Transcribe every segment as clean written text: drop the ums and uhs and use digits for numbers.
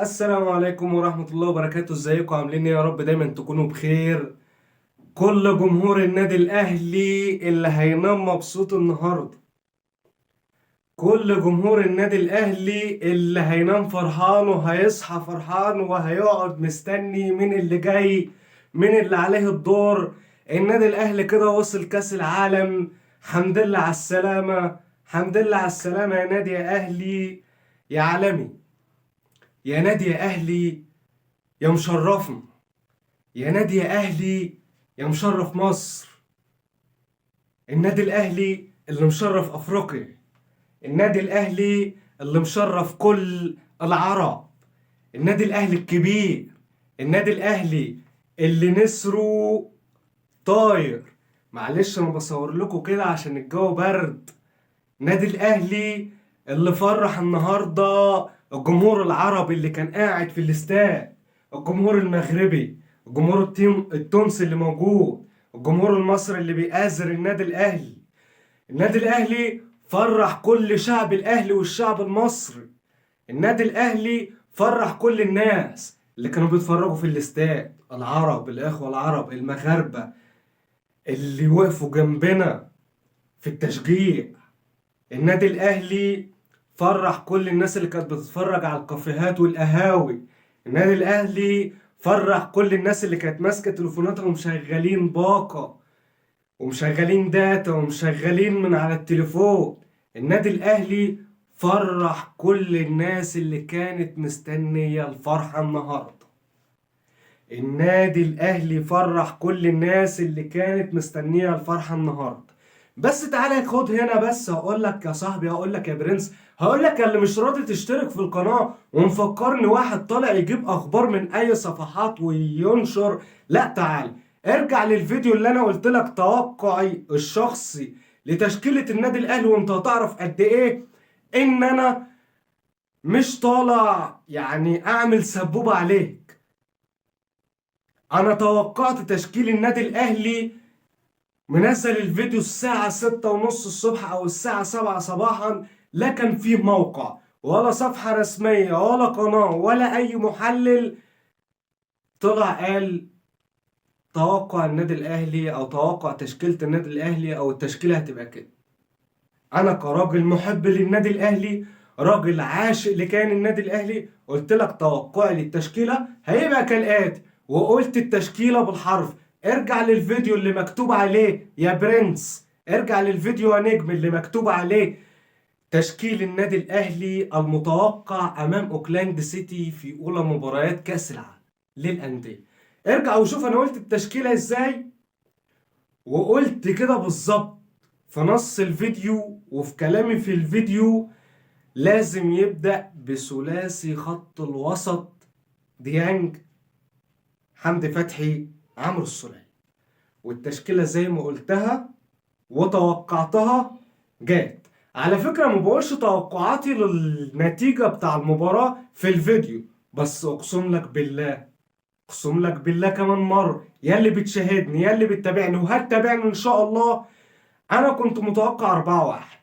السلام عليكم ورحمة الله وبركاته. ازيكم عاملين ايه؟ يا رب دايما تكونوا بخير. كل جمهور النادي الاهلي اللي هينام مبسوط النهارده، كل جمهور النادي الاهلي اللي هينام فرحان وهيصحى فرحان وهيقعد مستني مين اللي جاي، مين اللي عليه الدور. النادي الاهلي كده وصل كاس العالم، حمد لله على السلامة، حمد لله على السلامة يا نادي يا اهلي يا عالمي، يا نادي يا اهلي يا مشرفنا، يا نادي يا اهلي يا مشرف مصر. النادي الاهلي اللي مشرف افريقيا، النادي الاهلي اللي مشرف كل العرب، النادي الاهلي الكبير، النادي الاهلي اللي نسره طاير. معلش انا بصور لكم كده عشان الجو برد. النادي الاهلي اللي فرح النهارده الجمهور العربي اللي كان قاعد في الاستاد، الجمهور المغربي، الجمهور التونسي اللي موجود، الجمهور المصري اللي بيآزر النادي الاهلي. النادي الاهلي فرح كل شعب الاهلي والشعب المصري. النادي الاهلي فرح كل الناس اللي كانوا بيتفرجوا في الاستاد، العرب، الاخوه العرب، المغاربه اللي وقفوا جنبنا في التشجيع. النادي الاهلي فرح كل الناس اللي كانت بتتفرج على الكافيهات والقهاوي. النادي الاهلي فرح كل الناس اللي كانت ماسكه تليفوناتها ومشغلين باقه ومشغلين داتا ومشغلين من على التليفون. النادي الاهلي فرح كل الناس اللي كانت مستنيه الفرحه النهارده. النادي الاهلي فرح كل الناس اللي كانت مستنيه الفرحه النهارده. بس تعالى خد هنا، بس هقول لك يا صاحبي، هقول لك يا برنس، هقول لك اللي مش راضي تشترك في القناه ومفكرني واحد طالع يجيب اخبار من اي صفحات وينشر، لا تعال ارجع للفيديو اللي انا قلت لك توقعي الشخصي لتشكيله النادي الاهلي، وانت هتعرف قد ايه ان انا مش طالع اعمل سبوبه عليك. انا توقعت تشكيل النادي الاهلي، منزل الفيديو الساعة 6:30 الصبح او الساعة 7 صباحا، لا كان فيه موقع ولا صفحة رسمية ولا قناة ولا اي محلل طلع قال توقع النادي الاهلي او توقع تشكيلة النادي الاهلي او التشكيلة هتبقى كده. انا كراجل محب للنادي الاهلي، راجل عاشق لكيان النادي الاهلي، قلت لك توقعي للتشكيلة هيبقى كالآتي، وقلت التشكيلة بالحرف. ارجع للفيديو اللي مكتوب عليه يا برنس، ارجع للفيديو يا نجم اللي مكتوب عليه تشكيل النادي الاهلي المتوقع امام اوكلاند سيتي في اولى مباريات كاس العالم للانديه. ارجع وشوف انا قلت التشكيله ازاي، وقلت كده بالظبط في نص الفيديو وفي كلامي في الفيديو. لازم يبدأ بثلاثي خط الوسط، ديانج، حمدي فتحي، عمرو السولية. والتشكيلة زي ما قلتها وتوقعتها جات. على فكرة ما بقولش توقعاتي للنتيجة بتاع المباراة في الفيديو، بس أقسم لك بالله، أقسم لك بالله كمان مرة، يا اللي بتشاهدني يا اللي بتتابعني وهتتابعني إن شاء الله، أنا كنت متوقع 4-1.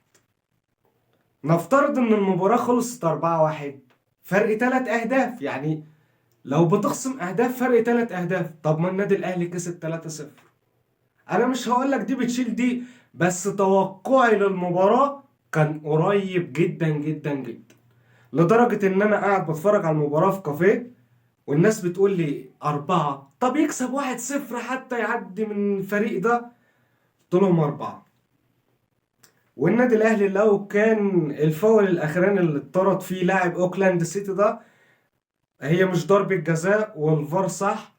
نفترض إن المباراة خلصت 4-1، فرق 3 أهداف، يعني لو بتخصم أهداف فرق 3 أهداف، طب ما النادي الأهلي كسب 3-0. أنا مش هقول لك دي بتشيل دي، بس توقعي للمباراة كان قريب جدا جدا جدا، لدرجة إن أنا قاعد بتفرج على المباراة في كافيه والناس بتقول لي 4، طب يكسب 1-0 حتى يعدي من الفريق ده، قلت لهم 4. والنادي الأهلي لو كان الفاول الأخراني اللي اتطرد فيه لاعب أوكلاند سيتي ده هي مش ضربة جزاء والفار صح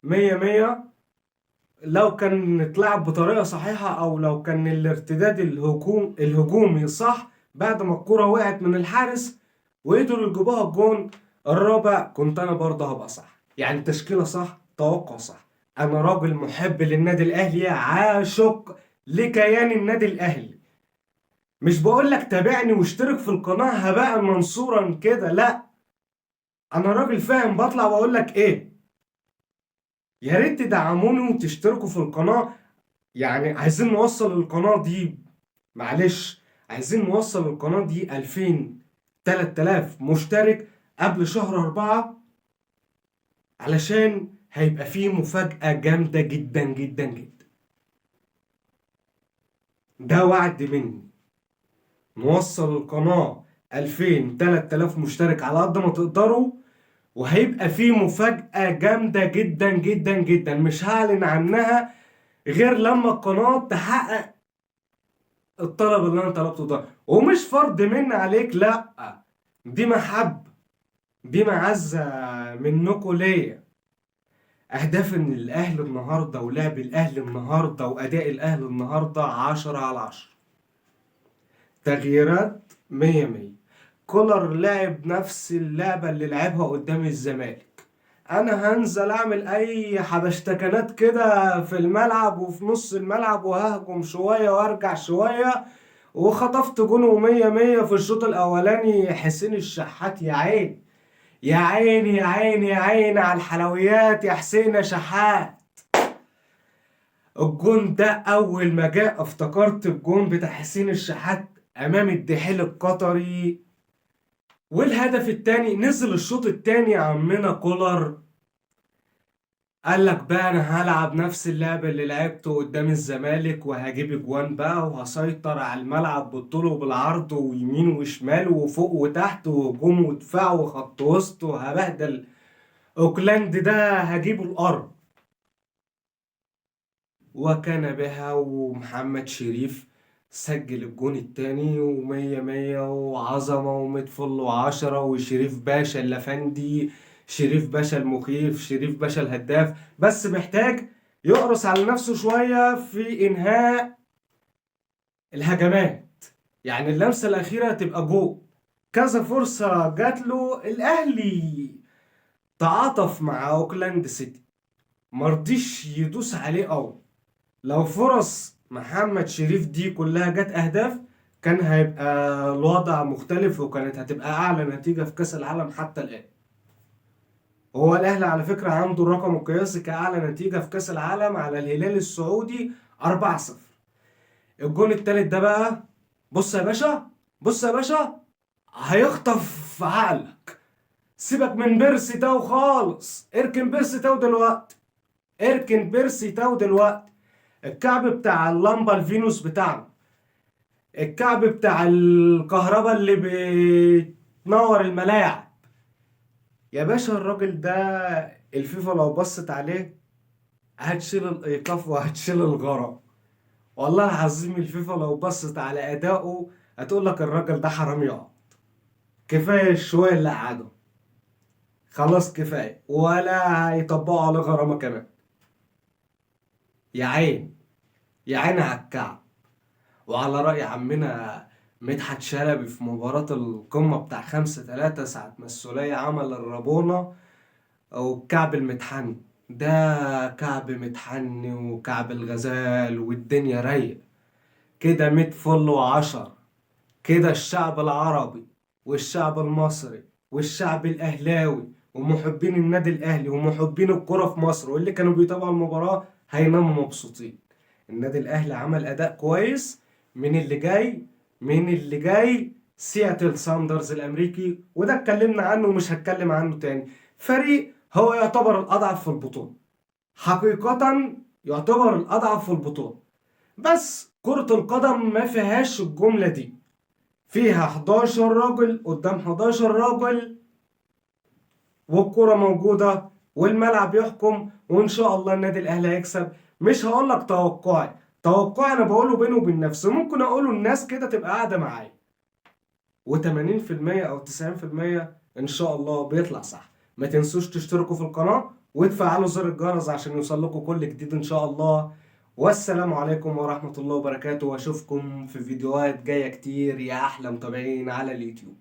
100-100، لو كان اتلعب بطريقة صحيحة أو لو كان الارتداد الهجومي صح بعد ما الكرة وقعت من الحارس وقدروا يجيبوها الجون الرابع، كنت أنا برضه هبقى صح. يعني التشكيلة صح، توقع صح. أنا راجل محب للنادي الأهلي، عاشق لكيان النادي الأهلي. مش بقول لك تابعني واشترك في القناة هباء منصورا كده، لا، أنا راجل فاهم، بطلع وأقول لك إيه. يا ريت تدعموني وتشتركوا في القناة، عايزين نوصل القناة دي، معلش عايزين نوصل القناة دي 2000 3000 مشترك قبل شهر 4، علشان هيبقى فيه مفاجأة جامدة جدا جدا جدا. ده وعد مني. نوصل القناة 2000 3000 مشترك على قد ما تقدروا، وهيبقى فيه مفاجأة جامدة جدا جدا جدا مش هعلن عنها غير لما القناة تحقق الطلب اللي انا طلبته ده. ومش فرض مني عليك، لا، دي محبة، دي معزة منكم ليا. اهداف ان الاهلي النهارده ولعب الاهلي النهارده واداء الاهلي النهارده 10 على 10، تغييرات 100 100. كولر لعب نفس اللعبة اللي لعبها قدام الزمالك. انا هنزل اعمل اي حبشتكنات كده في الملعب وفي نص الملعب، وههجم شوية وارجع شوية، وخطفت جون ومية مية في الشوط الاولاني. حسين الشحات يا عين يا عين يا عين يا عين على الحلويات يا حسين يا شحات. الجون ده اول ما جاء افتكرت الجون بتاع حسين الشحات امام الدحيل القطري. والهدف التاني نزل الشوط التاني عمنا كولر قال لك بقى انا هلعب نفس اللعب اللي لعبته قدام الزمالك، وهجيب اجوان بقى، وهسيطر على الملعب بالطول وبالعرض ويمين وشمال وفوق وتحت وهجوم ودفاع وخط وسط، وهبهدل اوكلاند ده هجيبه الارض. وكان بها، ومحمد شريف سجل الجون التاني ومية مية وعظمة ومية فل وعشرة. وشريف باشا اللافندي، شريف باشا المخيف، شريف باشا الهداف، بس محتاج يقرص على نفسه شوية في إنهاء الهجمات، يعني اللمسة الأخيرة تبقى جول. كذا فرصة جات له. الأهلي تعاطف مع أوكلاند سيتي، مرضيش يدوس عليه قوي. لو فرص محمد شريف دي كلها جت أهداف كان هيبقى الوضع مختلف، وكانت هتبقى أعلى نتيجة في كأس العالم حتى الآن. هو الأهلي على فكرة عنده الرقم القياسي كأعلى نتيجة في كأس العالم على الهلال السعودي 4-0. الجون التالت ده بقى، بص يا باشا، بص يا باشا، هيخطف عقلك. سيبك من بيرسي تاو خالص، اركن بيرسي تاو دلوقتي، اركن بيرسي تاو دلوقتي. الكعب بتاع اللمبة الفينوس بتاعنا، الكعب بتاع الكهرباء اللي بتنور الملاعب يا باشا. الراجل ده الفيفا لو بصت عليه هتشيل الايقاف وهتشيل الغرام. والله العظيم الفيفا لو بصت على ادائه هتقول لك الراجل ده حرام يقعد، كفايه الشويه اللي قعده، خلاص كفايه، ولا هيطبقوا عليه غرامه كمان. يا عين يا عين على الكعب. وعلى رأي عمنا مدحت شلبي في مباراة القمة بتاع 5-3 ساعة ما السولية عمل الرابونة أو الكعب المتحني ده، كعب متحني وكعب الغزال والدنيا رايقة كده، 100 فل وعشرة كده. الشعب العربي والشعب المصري والشعب الأهلاوي ومحبين النادي الأهلي ومحبين الكرة في مصر واللي كانوا بيتابعوا المباراة هيناموا مبسوطين. النادي الأهلي عمل أداء كويس. من اللي جاي؟ من اللي جاي سياتل ساندرز الأمريكي، وده اتكلمنا عنه ومش هتكلم عنه تاني. فريق هو يعتبر الأضعف في البطولة، حقيقة يعتبر الأضعف في البطولة، بس كرة القدم ما فيهاش الجملة دي، فيها 11 راجل قدام 11 راجل، والكرة موجودة والملعب يحكم، وإن شاء الله النادي الأهلي هيكسب. مش هقولك توقعي، توقعي أنا بقوله بيني وبين نفسي، ممكن أقوله الناس كده تبقى قاعدة معايا، وتمانين في المية أو تسعين في المية إن شاء الله بيطلع صح. ما تنسوش تشتركوا في القناة وتفعلوا زر الجرس عشان يوصل لكم كل جديد إن شاء الله. والسلام عليكم ورحمة الله وبركاته، وأشوفكم في فيديوهات جاية كتير يا أحلى متابعين على اليوتيوب.